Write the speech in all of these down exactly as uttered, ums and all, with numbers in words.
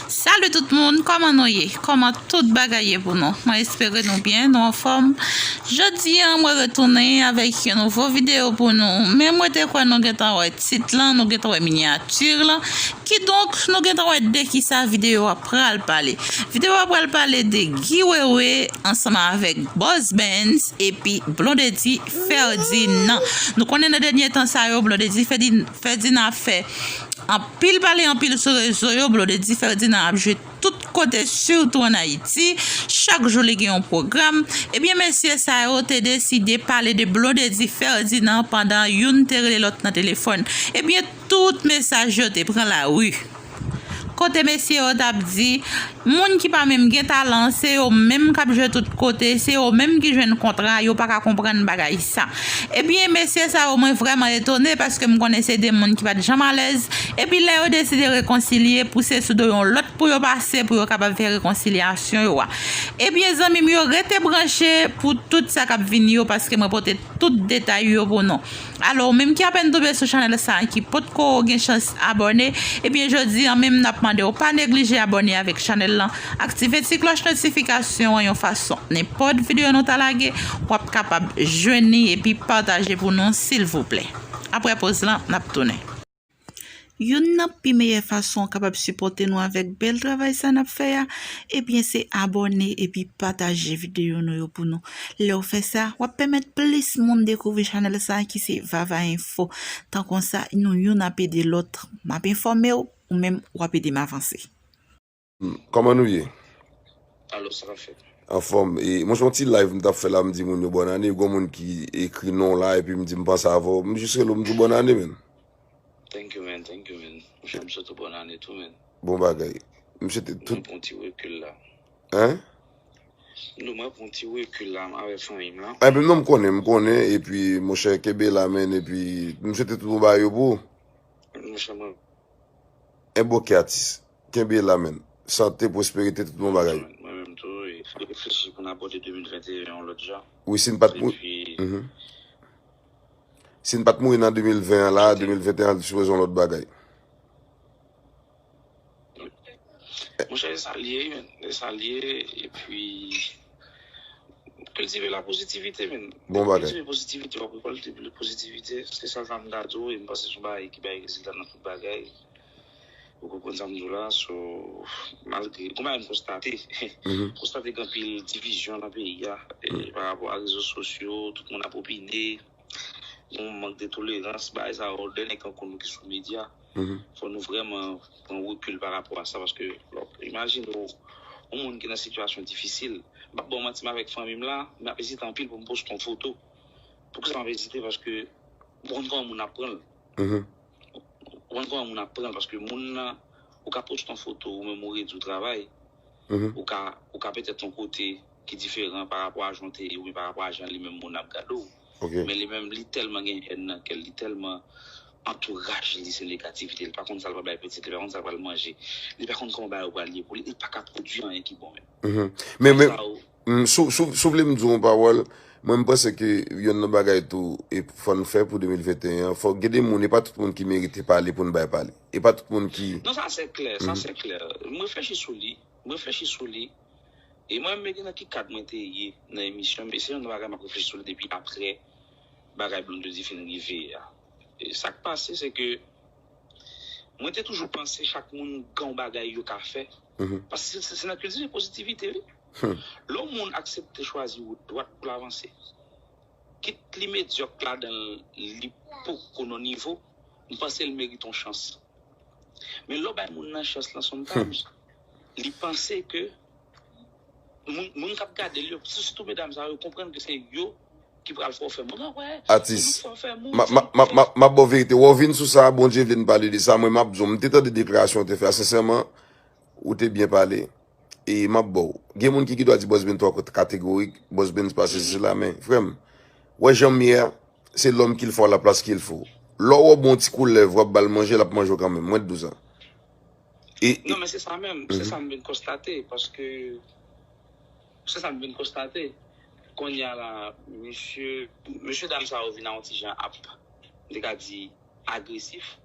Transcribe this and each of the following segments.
Salut tout moun, kòman nou ye? Kòman tout bagay ye pou nou? Mwen espere nou byen, nou anfòm. Jodi a, mwen retounen avèk yon nouvo videyo pou nou. Men mwen te kwè nou gentan wè tit lan, nou gentan wè minyati lan. Kidonk, nou gentan wè de kisa videyo a pral pale. Videyo a pral pale de Guy Wewe ansanm avèk Boss Benz epi Blondedy Ferdinand. Nou konnen nan dènye tan sa yo, Blondedy Ferdi- Ferdinand ap fè anpil pale, anpil sou rezo yo. Blondedy Ferdinand ap jwe tout kote, sitou ann Ayiti. Chak jou li gen yon pwogram. Ebyen, mesye sa yo te deside pale de Blondedy Ferdinand pandan youn te rele lòt nan telefòn. Ebyen, tout mesaj yo te pran lari. Kote mesye yo t ap di, moun ki pa menm gen talan, se yo menm k ap jwe tout kote, se yo menm ki jwenn kontra, yo pa ka konprann bagay sa. Ebyen, mesye sa yo, mwen vrèman etone, paske m konnen se de moun ki pa t janm alèz. Epi lè yo deside rekonsilye, pou se sou do yon lòt pou yo pase, pou yo kapab fè rekonsilyasyon yo a. Ebyen, zanmi m yo, rete branche pou tout sa k ap vini yo, paske mwen pote tout detay yo pou nou. Alò, ou menm ki apèn tonbe sou chanèl sa a, ki potko gen chans abòne, ebyen, jodi a menm, n ap mande w pa neglije abòne avèk chanèl lan, aktive ti klòch notifikasyon an yon fason. Nenpòt videyo nou ta lage, w ap kapab jwenn li epi pataje pou nou, silvouplè. Apre poz lan, n ap tounen. Youn nan pi meyè fason w kapab sipòte nou avèk bèl travay sa n ap fè a, ebyen, se abòne epi pataje videyo nou yo pou nou. Lè w fè sa, w ap pèmèt plis moun dekouvri chanèl sa a ki se Vava Info. Tan konsa, nou youn ap ede lòt. M ap enfòme w, ou menm, w ap ede m avanse. Kòman nou ye? Alo, sa k ap fèt? Anfòm. E, mwen, se yon ti live m t ap fè la, m di moun yo bòn ane. Gon moun ki ekri non la, epi m di m panse avè w. M jis rele w, m di w bòn ane, menn. Thank you, man. Thank you, man. Monchè, m swete w bòn ane tou, man. Bon bagay. M swete tout. Mwen pran ti rekil la. Hein? Non, mwen pran ti rekil la avè fanmi m la. Epi non, m konnen, m konnen. Epi, monchè, kenbe la, menn. Epi, m swete tout bon bagay yo pou ou. Monchè, mwen. Enboke atis. Kenbe la, menn. Sante, pwosperite, tout bon bagay. Mwen menm tou, wi. Reflechi pou n abòde de mil venteyen yon lòt jan. Wi, si n pa t mouri. Si n pa t mouri nan de mil ven an la, de mil venteyen an sipoze yon lòt bagay. Monchè, e sa l ye, wi, menn. E sa l ye, epi kiltive la pozitivite, menn. Bon bagay. Kiltive pozitivite, w ap rekòlte pozitivite. Se sèl sa m ka di w, e m panse se yon bagay ki bay rezilta nan tout bagay. Ou konprann sa m di w la, so, malgre, gon bagay m konstate, m konstate gen anpil divizyon nan peyi a, e, pa rapò a rezo sosyo, tout moun ap opine, gon mank de tolerans, bagay sa yo, dènye kan konn nou ki sou medya, fò nou vrèman pran rekil pa rapò a sa, paske, lè w imajine w, yon moun ki nan sitiyasyon difisil, m p ap ba w manti, m avèk fanmi m la, m ap ezite anpil pou m poste yon foto. Poukisa m ap ezite? Paske, m konn kòman moun ap pran l. Ou konn kòman moun ap pran l, paske moun nan, ou ka poste yon foto, ou menm ou redi w travay, ou ka, ou ka petèt yon kote ki diferan pa rapò a jan w te ye, oubyen pa rapò a jan li menm moun nan ap gade w. Men li menm, li tèlman gen hèn nan kè l, li tèlman antouraj li se negativite, li pa konn sa l pral bay pitit li, li pa konn sa l pral manje, li pa konn kòman bagay yo pral ye pou li, li pa ka pwodui anyen ki bon menm. Men, men, M, si w, si w, si w vle m di w yon pawòl, mwen m panse ke yonn nan bagay tou e fò n fè pou de mil venteyen an, fò gen de moun, e pa tout moun ki merite pale pou n bay pale. E pa tout moun ki. Non, sa se klè, sa se klè. M reflechi sou li, m reflechi sou li. E mwen menm, men gen nan ki kad mwen te ye nan emisyon, men se yonn nan bagay m ap reflechi sou li depi apre bagay Blondedy fin rive a. E sa k pase, se ke mwen te toujou panse chak moun gen yon bagay yo ka fè. Paske se, se nan kiltive pozitivite, wi. Lè yon moun aksepte chwazi wout dwat pou l avanse, kit li medyòk ladan l, li poko nan nivo, m panse l merite yon chans. Men lè w bay moun nan chans lan sometimes, li panse ke moun, moun k ap gade l yo, sitou medam sa yo, konprann ke se yo ki pral fè w fè moun an wè. Atis, m ap ba w verite. Wè w vin sou sa, Bondye vle n pale de sa. Mwen, m ap di w, m te tande deklarasyon w te fè a, sensèman, ou te byen pale. E m ap ba w. Gen moun ki gen dwa di Boss Ben twò kategorik, Boss Ben pa sesi sela, men, frè m, wè jan m ye a, c'est l'homme qu'il faut à la place qu'il faut. Lè w wè w ba yon ti koulèv, w ap ba l manje, l ap manje w kanmenm. Mwen t di w sa. E, e... Non, men se sa menm. Se sa m vin konstate, paske se sa m vin konstate. Kounye a la, mesye, mesye dam sa yo vin a yon ti jan ap, m te ka di, agresif.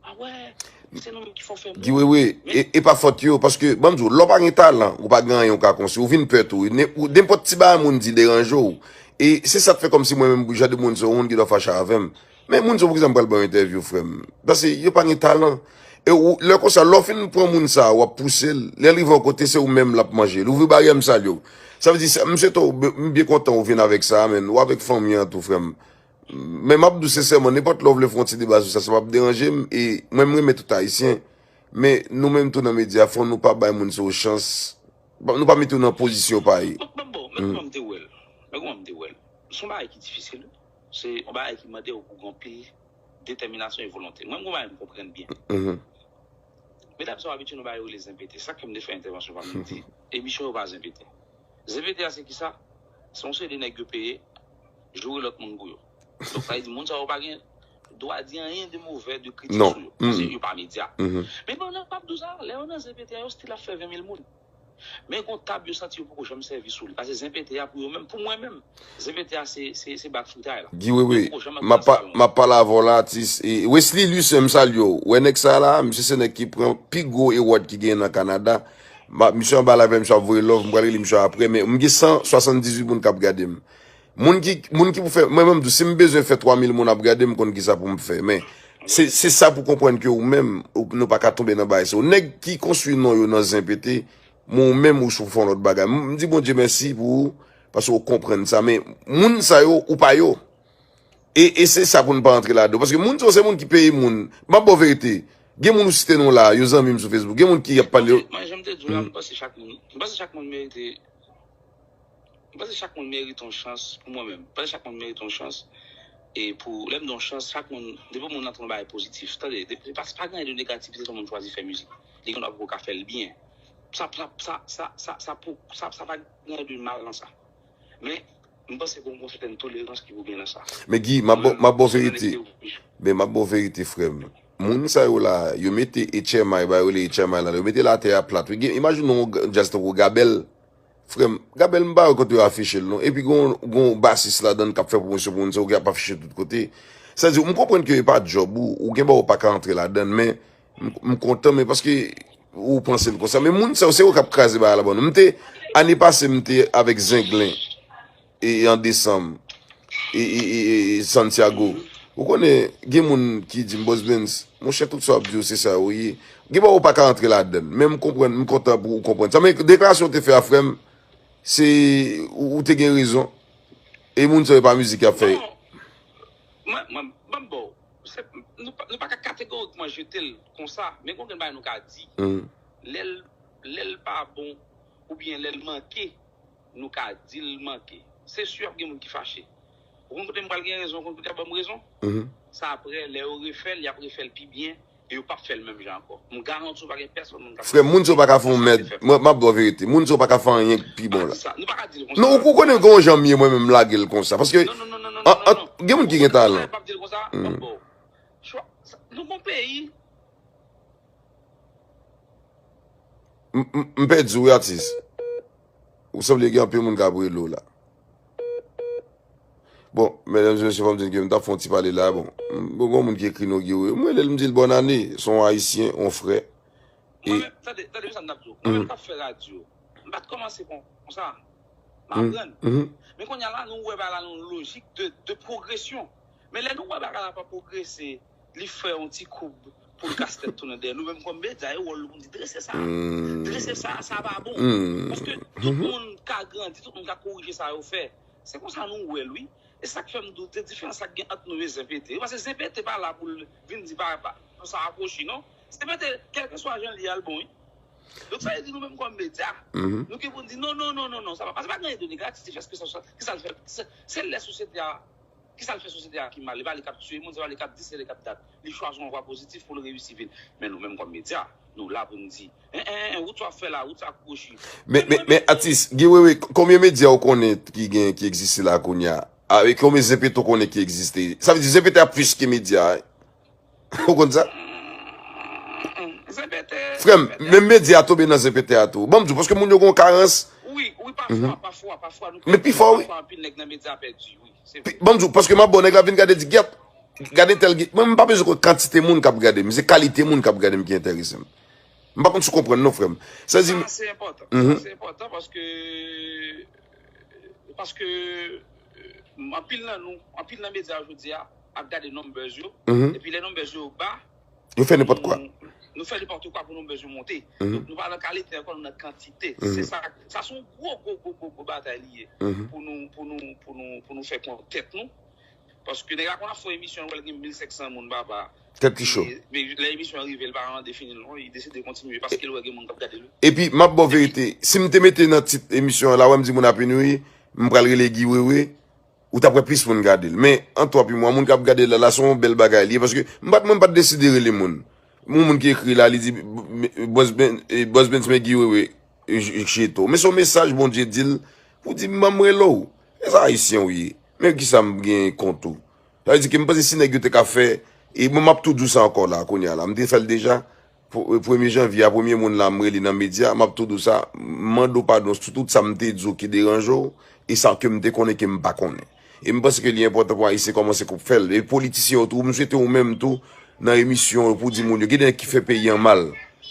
Ah ouais, se nou menm ki fè w fè Guy Wewe, e, e pa fòt yo, paske, ban m di w, lè w pa gen talan, ou pa gen anyen, ou ka konsi, ou vin pè tou. Ne- ou- Nenpòt ti bagay moun di deranje w. E se sa k fè kòmsi mwen menm, jan de moun sa, yon moun ki dwa fache avè m. Men moun sa, poukisa m pral ba w entèvyou, frè m? Paske yo pa gen talan. E ou, lè konsa, lè w fin pran moun sa, w ap pouse l, lè l rive yon kote, se ou menm l ap manje. L ouvri baryè, m salye w. Sa vle di, sa- m swete w, m byen kontan ou vin avèk sa, men ou avèk fanmi an tou, frè m. Men m ap di w sensèman, nenpòt lè w vle fè yon ti deba sou sa, sa p ap deranje m. E mwen, m renmen tout Ayisyen. Men nou menm tou nan medya, fò nou pa bay moun sa yon chans. Nou pa mete yo nan pozisyon pa yo. Bon, bon, bon, men kòman m te wè l? Men kòman m te wè l? Se yon bagay ki difisil, wi. Se yon bagay ki mande w pou gen anpil detèminasyon e volonte. Mwen, m gon bagay m konprann byen. Medam sa yo abitye nan bagay yo rele zenpete. Sa k fè m te fè entèvansyon pa m di, emisyon yo pa zenpete. Zenpete a se kisa? Se yon seri de nèg yo peye joure lòt moun pou yo. Donk, sa vle di, moun sa yo pa gen dwa di anyen de movè, de kritik sou yo. Paske yo pa medya. Men pandan m ap di w sa, lè yo nan zenpete a, yo still ap fè ven mil moun. Men gon tab yo santi yo poko janm sèvi sou li. Paske zenpete a pou yo menm, pou mwen menm, zenpete a se, se, se bak fritay la. Guy Wewe, m ap pa- m ap pale avè w la, atis. E Wesley Lucien, m salye w. Wè nèg sa la, misye se nèg ki pran pi gwo award ki genyen nan Kanada. Misye anba live la, misye ap voye love, m pral rele misye apre, men m gen san swasanndizuit moun k ap gade m. Moun ki, moun ki pou fè, mwen menm tou, si m bezwen fè twa mil moun ap gade m, konn kisa pou m fè. Men, se, se sa pou konprann ke ou menm, ou- nou pa ka tonbe nan bagay sa. Nèg ki konstwi non yo nan zenpete, men ou menm ou sou fè yon lòt bagay. M di Bondye mèsi pou ou, paske ou konprann sa. Men, moun sa yo, ou pa yo. E, e se sa pou n pa antre ladan. Paske moun sa yo, se moun ki peye moun. M ap ba w verite. Gen moun ou site non la, yo zanmi m sou Facebook. Gen moun ki ap pale yo. Mwen, jan m te di w la, m panse chak moun, m panse chak moun merite, m panse chak moun merite yon chans pou mwen menm. M panse chak moun merite yon chans. E pou, lè m di yon chans, chak moun, depi moun nan tou yon bagay pozitif. Tande, depi, se pa, se pa gen anyen de negativite lè moun chwazi fè mizik. Li gen dwa poko ka fè l byen. Sa, sa, sa, sa, sa, sa, pou, sa, sa pa gen anyen de mal nan sa. Men, m panse ke gon sètèn tolerans ki pou gen nan sa. Men Guy, m ap ba w verite. Men m ap ba w verite, frè m. Moun sa yo la, yo mete H M I, ba yo rele H M I la, yo mete latè a plat. Wi, gen- imajine yon djaz tankou Gabèl. Frè m, Gabèl, m pa wè kote yo afiche l non. Epi gon, gon basis ladan l k ap fè pwomosyon pou moun sa yo ki ap afiche tout kote. Sa di, m konprann ke e pa djòb ou, ou gen bagay ou pa ka antre ladan l, men m, m kontan, men paske ou panse l konsa. Men moun sa yo, se yo k ap kraze bagay la ban nou. M te, ane pase, m te avèk Zenglen e an desanm, e, e, e, e, e Santiago. Ou konnen, gen moun ki di m, Boss Benz, monchè, tout sa w ap di yo, se sa yo ye. Gen bagay ou pa ka antre ladan l. Men m konprann, m kontan pou ou konprann sa. Men deklarasyon w te fè a, frè m, se, ou, ou te gen rezon. E moun sa yo pa mizik y ap fè. Mwen, mwen, ban m ba w. Se- Nou pa, nou pa ka kategorikman jete l konsa, men gon grenn bagay nou ka di. Lè l, lè l pa bon, oubyen lè l manke, nou ka di l manke. Se si ap gen moun ki fache. Ou konn kote m pral gen rezon, ou konn kote y ap ban m rezon. Sa apre, lè yo refè l, y ap refè l pi byen, e yo p ap fè l menm jan ankò. M garanti w pa gen pèsonn moun k ap. Frè m, moun sa yo pa ka fè yon mèd. Mwen, m ap ba w verite. Moun sa yo pa ka fè anyen pi bon la. Nou pa ka di l konsa. Non, ou konnen gen yon jan m ye, mwen menm, m lage l konsa. Paske, gen moun ki gen talan. M ap di l konsa, m ap ba w. Nou gon peyi. M, m, m pèdi w, wi, atis. Ou sanble gen anpil moun k ap rele w la. Bon, medam e mesye, fò m di n ke m t ap fè yon ti pale la, bon. M, bon, gon moun ki ekri non, Guy Wewe. M rele l, m di l bòn ane, se yon ayisyen, yon frè. E Mwen menm, tande, tande sa m t ap di w. Mwen menm k ap fè radyo, m pa t kòmanse konsa. M aprann. Men kounye a la, nou wè bagay la nan yon lojik de, de pwogresyon. Men lè nou wè bagay la pa pwogrese, li fè yon ti koub pou l kase tèt tounen dèyè. Nou menm kòm medya, e wòl nou pou n di drese sa. Drese sa, sa pa bon. Paske tout moun ka grandi, tout moun ka korije sa yo fè. Se konsa nou wè l, wi. E sa k fè m di w, se diferans sa k gen ant nou e Zenpete. Paske Zenpete pa la pou l vin di pa, pa, pou sa akwochi, non. Zenpete, kèlkeswa jan l ye a, l bon, wi. Donk, sa vle di nou menm kòm medya, nou gen pou n di non, non, non, non, non, sa pa, paske pa gen anyen de negatif, èske sa, sa, ki sa l fè, se, se lè sosyete a, ki sa l fè sosyete a ki mal, e pa li k ap tiye moun, se pa li k ap di, se li k ap dat. Li chwazi yon vwa pozitif pou l reyisi vi l. Men nou menm kòm medya, nou la pou n di, en, en, en, wout sa w ap fè la, wout sa kwochi. Men, men, men, atis, Guy Wewe, konbyen medya ou konnen ki gen, ki egziste la kounye a? Avèk konbyen Zenpete ou konnen ki egziste? Sa vle di Zenpete a plis ke medya, wi. Ou konn sa? Frè m, menm medya a tonbe nan Zenpete a tou. Ban m di w, paske moun yo gen yon karans. Wi, wi, pafwa, pafwa, pafwa. Men pi fò, wi. Pafwa, anpil nèg nan medya pèdi, wi. Se vre. Ban m di w, paske m ap ba w, nèg la vin gade di, gyèt. Gade tèl gen, mwen, m pa bezwen konn kantite moun k ap gade m, se kalite moun k ap gade m ki enterese m. M pa konn si w konprann non, frè m. Sa di, Sa se enpòtan. Sa se enpòtan paske, paske, euh, anpil nan nou, anpil nan medya jodi a ap gade numbers yo, epi lè numbers yo ba, yo fè nenpòt kwa. Nou fè nenpòt kwa pou numbers yo monte. Donk nou pa nan kalite ankò, nou nan kantite. Se sa, sa se yon gwo, gwo, gwo, gwo, gwo batay li ye pou nou, pou nou, pou nou, pou nou fè kont tèt nou. Paske nèg la konn ap fè emisyon, wè l gen mil senk san moun, papa. Tèt li cho. Men lè emisyon an rive, l pa mande fini l non, li deside kontinye paske l wè gen moun k ap gade l. Epi, m ap ba w verite, si m te mete nan tit emisyon an la, wè m di moun Happy New Year, m pral rele Guy Wewe, ou t ap wè plis moun gade l. Men, ant twa epi mwa, moun k ap gade l la, la se yon bèl bagay li ye, paske m pa t, mwen m pa t deside rele moun. Yon moun ki ekri la, li di, Bòs Ben, eh, Bòs Benz, men Guy Wewe, eh, j- jeto. Men se yon mesaj Bondye di l, pou di, m ban m rele w. E sa Ayisyen w ye. Men kisa m gen kont ou. Sa vle di ke m panse si nèg yo te ka fè, e mwen m ap tou di w sa ankò la, kounye a la. M te fè l deja, pou- premye janvye a, premye moun la m rele nan medya, m ap tou di w sa, m mande w padon sou tout sa m te di w ki deranje w, e sa ke m te konnen ke m pa konnen. E m panse ke li enpòtan pou Ayisyen kòmanse koup fè l. E politisyen yo tou, m swete ou menm tou, nan emisyon yo pou di moun yo, gen de nèg ki fè peyi an mal.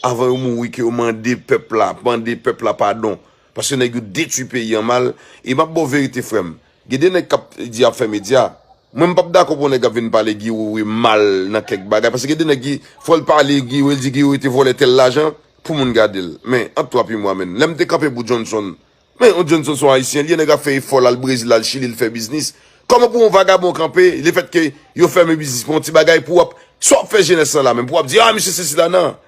Avan yo mouri, ke yo mande pèp la, mande pèp la padon. Paske nèg yo detwi peyi an mal. E m ap ba w verite, frè m. Gen de nèg k ap di y ap fè medya. Mwen, m p ap dakò pou yon nèg ap vin pale Guy Wewe mal nan kèk bagay. Paske gen de nèg ki, fò l pale Guy Wewe, l di Guy Wewe te vòlè tèl lajan pou moun gade l. Men, ant twa epi mwa, menn. Lè m te kanpe pou Johnson, men, yon Johnson se yon Ayisyen, li, nèg ap fè efò, l al Brezil, l al Chili, l fè biznis. Kòman pou yon vagabon kanpe, lefètke yo fèmen biznis pou yon ti bagay, pou w ap, sa w ap fè jenès lan la menm, pou w ap di, a, misye sesi la, nan.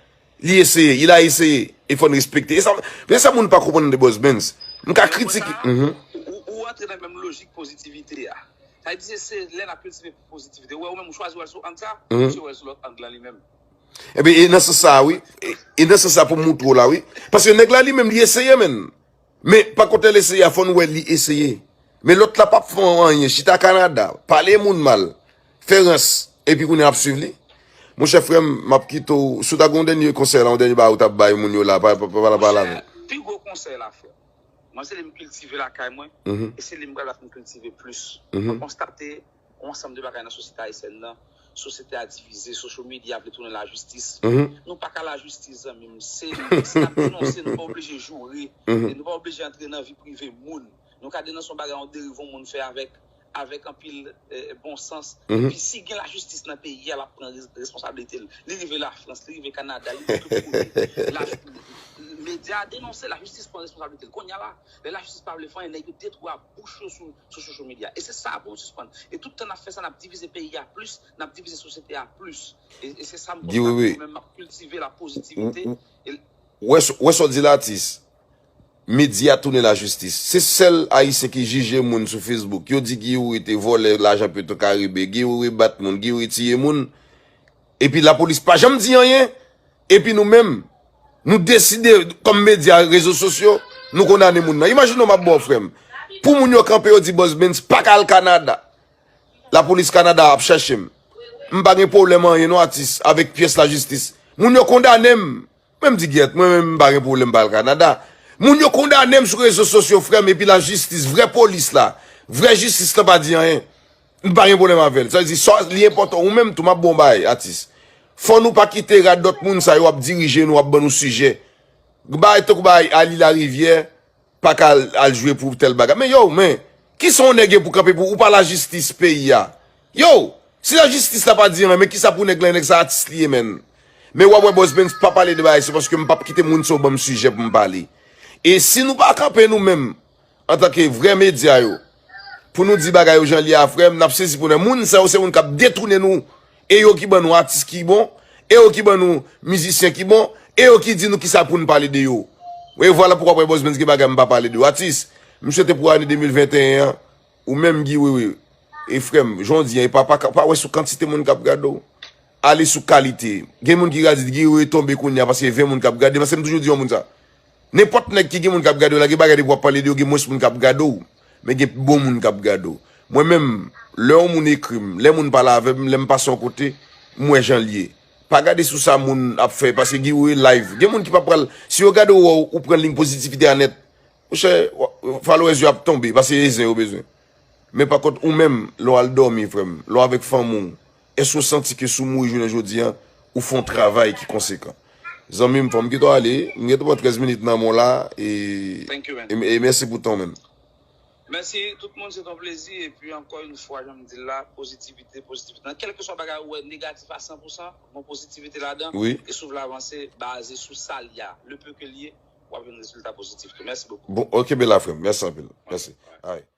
Li eseye, il a essayé. E fò n respekte. E sa, men sa moun pa konprann de Bòs Benz. M ka kritike. Mhm. Ou, ou antre nan menm lojik pozitivite a. Sa vle di se lè n ap kiltive pozitivite. Ou wè ou menm ou chwazi wè l sou ang sa, misye wè l sou lòt ang lan li menm. Ebyen, e nan sans sa, wi. E, e nan sans sa pou m moutre w la, wi. Paske nèg la li menm, li eseye, menn. Men, pa kont lè l eseye a, fò n wè li eseye. Men lòt la p ap fè anyen. Chita Kanada, pale moun mal, fè rans, epi kounye a ap swiv li. Monchè frè m, m ap kite w. Si w ta gen yon dènye konsèy la, yon dènye bagay ou t ap bay moun yo la, pa, pa, pa, pa, pale avè m. Pi gwo konsèy la, frè. Mwen, se li m kiltive lakay mwen, e se li m pral ap kiltive plis. Mwen konstate yon ansanm de bagay nan sosyete ayisyèn nan. Sosyete a divize, social media vle tounen lajistis. Nou pa ka lajistis, zanmi m. Se, si n ap denonse, nou pa oblije joure. E nou pa oblije antre nan vi prive moun. Nou ka denonse yon bagay, yon deriv yon moun fè avèk, avèk anpil, eh, bon sans. Epi si gen lajistis nan peyi a, l ap pran res- responsablite l. Li rive Lafrans, li rive Kanada, li rive tout kote. La, medya a denonse, lajistis pran responsablite l. Kounye a la, lè lajistis pa vle fè anyen, nèg yo detwa bouch yo sou, sou social media. E se sa pou nou sispann. E tout tan n ap fè sa, n ap divize peyi a plis, n ap divize sosyete a plis. E, e se sa m konstate mwen menm, m ap kiltive la pozitivite. Wè sa w di la, atis. Medya tounen lajistis. Se sèl Ayisyen ki jije moun sou Facebook. Yo di Guy Wewe te vòlè lajan Petro Caribe, Guy Wewe bat moun, Guy Wewe tiye moun. Epi lapolis pa janm di anyen. Epi nou menm, nou deside, kòm medya, rezo sosyo, nou kondane moun nan. Imajine w, m ap ba w, frè m. Pou moun yo kanpe, yo di Bòs Benz pa ka al Kanada. Lapolis Kanada ap chèche m. M pa gen pwoblèm anyen non, atis, avèk pyès lajistis. Moun yo kondane m. Mwen m di gyèt, mwen menm m pa gen pwoblèm pa al Kanada. Moun yo kondane m sou rezo sosyo, frè m, epi lajistis, vrè polis la, vrè jistis lan pa di anyen. M pa gen pwoblèm avè l. Sa vle di, sa, li enpòtan, ou menm tou, m ap ba w yon bagay, atis. Fò nou pa kite radòt moun sa yo ap dirije nou, ap ban nou sijè. Bagay tankou bagay Ali Larivière, pa ka al, al jwe pou tèl bagay. Men yo, men, kisa yon nèg ye pou kanpe pou ou pa lajistis peyi a? Yo, si lajistis la pa di anyen, men kisa pou nèg la, nèg sa atis li ye, menn. Men w ap wè Bòs Benz pa pale de bagay, se paske m p ap kite moun sa yo ban m sijè pou m pale. E si nou pa kanpe nou menm, antanke vrè medya yo, pou nou di bagay yo jan l ye a, frè m, n ap sezi pou nou. Moun sa yo, se moun k ap detounen nou. E yo ki ban nou atis ki bon, e yo ki ban nou mizisyen ki bon, e yo ki di nou kisa pou n pale de yo. E vwala poukwa w ap wè Bòs Benz gen bagay m pa pale de yo. Atis, m swete pou ane de mil venteyen an, ou menm Guy Wewe, e frè m, jan w di an, e pa, pa, pa wè sou kantite moun k ap gade w. Ale sou kalite. Gen moun ki ka di Guy Wewe tonbe kounye a paske ven moun k ap gade, paske m toujou di yon moun sa. Nenpòt nèg ki gen moun k ap gade w la, gen bagay depi w ap pale de yo, gen mwens moun k ap gade w. Men gen bon moun k ap gade w. Mwen menm, lè yon moun ekri m, lè moun pale avè m, lè m pase yon kote, m wè jan l ye. Pa gade sou sa moun ap fè, paske Guy Wewe live. Gen moun ki pa pral, si yo gade w, wè w, ou pran liy pozitivite a nèt, monchè, followers yo ap tonbe, paske e zen yo bezwen. Men pa kont ou menm, lè w al dòmi, frè m, lè w avèk fanmi w, Èske w santi ke si w mouri jounen jodi a, ou fè yon travay ki konsekan? Zanmi m, fò m kite w ale. M gentan pran trèz minit nan men w la. E, Thank you, man. e, e mèsi pou tan w, man. Mèsi, tout moun, se ton plezi. Epi, ankò yon fwa, jan m di l la, pozitivite, pozitivite. Nan kèlkeswa bagay ou wè negatif a san pou san, gon pozitivite ladan. Wi. E si w vle avanse, baze sou sa l ye a. Le peu que l ye, w ap jwenn rezilta pozitif tou. Mèsi bokou. Bon, ok, bela frè m. Mèsi anpil. Mèsi. Alright.